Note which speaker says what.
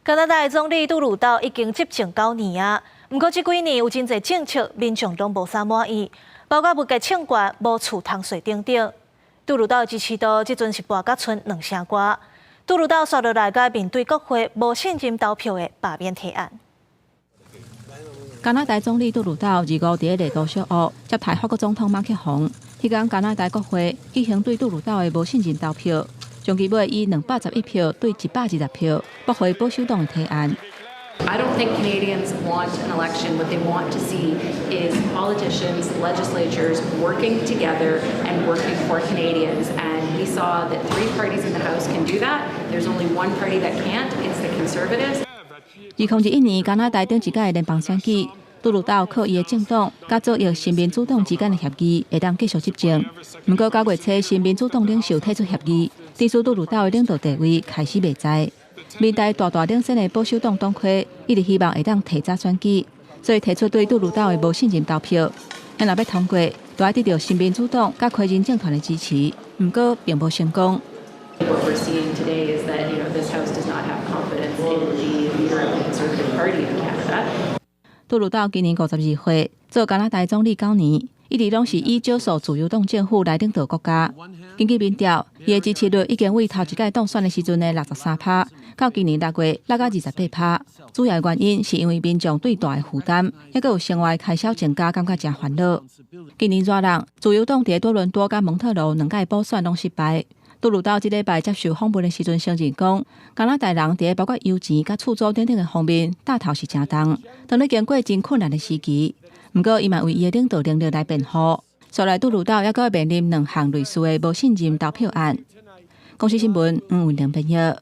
Speaker 1: 加拿大總理杜魯道已經執政9年啊，毋過這幾年有真濟政策，民眾攏無啥滿意，包括物價衝懸、無厝通稅等等。杜魯道支持度這陣是跋甲賰2成外。杜魯道紲落來閣面對國會無信任投票的罷免提案。
Speaker 2: 加拿大總理杜魯道25佇咧麗都小屋接待法國總統馬克宏，彼工加拿大國會舉行對杜魯道的無信任投票，終其尾以211票對120票駁回保守黨的提案。
Speaker 3: I don't think Canadians want an election. What they want to see is politicians, legislatures working together and working for Canadians. And we saw that three parties in the House can do that. There's only one party that can't. It's the Conservatives.
Speaker 2: 2021年加拿大頂一屆聯邦選舉，杜魯道靠伊的政黨佮左翼新民主黨之間的協議，會當繼續執政。毋過九月初新民主黨領袖退出協議，致使杜魯道的領導地位開始袂在。面對大大領先的保守黨黨魁，一直希望會當提早選舉，所以提出對杜魯道的無信任投票。若欲通過，就愛得著新民主黨佮魁人政團的支持。毋過並無成功。
Speaker 3: What we're seeing today is that this House does not have confidence in the leader of the Conservative Party in Canada.
Speaker 2: 杜魯道今年52歲，做加拿大總理9年，一直攏是以少數自由黨政府來領導國家。根據民調，伊的支持率已經為頭一屆當選的時陣的63趴，到今年6月落到28趴。主要原因是因為民眾對大的負擔，抑閣有生活開銷增加，感覺誠煩惱。今年熱人，自由黨佇多倫多佮蒙特盧兩屆補選攏失敗。杜魯道這禮拜接受訪問的時陣承認講，加拿大人佇包括油錢佮厝租等等的方面，擔頭是誠重，當咧經過真困難的時期。毋過，伊嘛為伊的領導能力來辯護。紲來杜魯道抑閣面臨兩項類似的無信任投票案。公視新聞黃文玲編譯。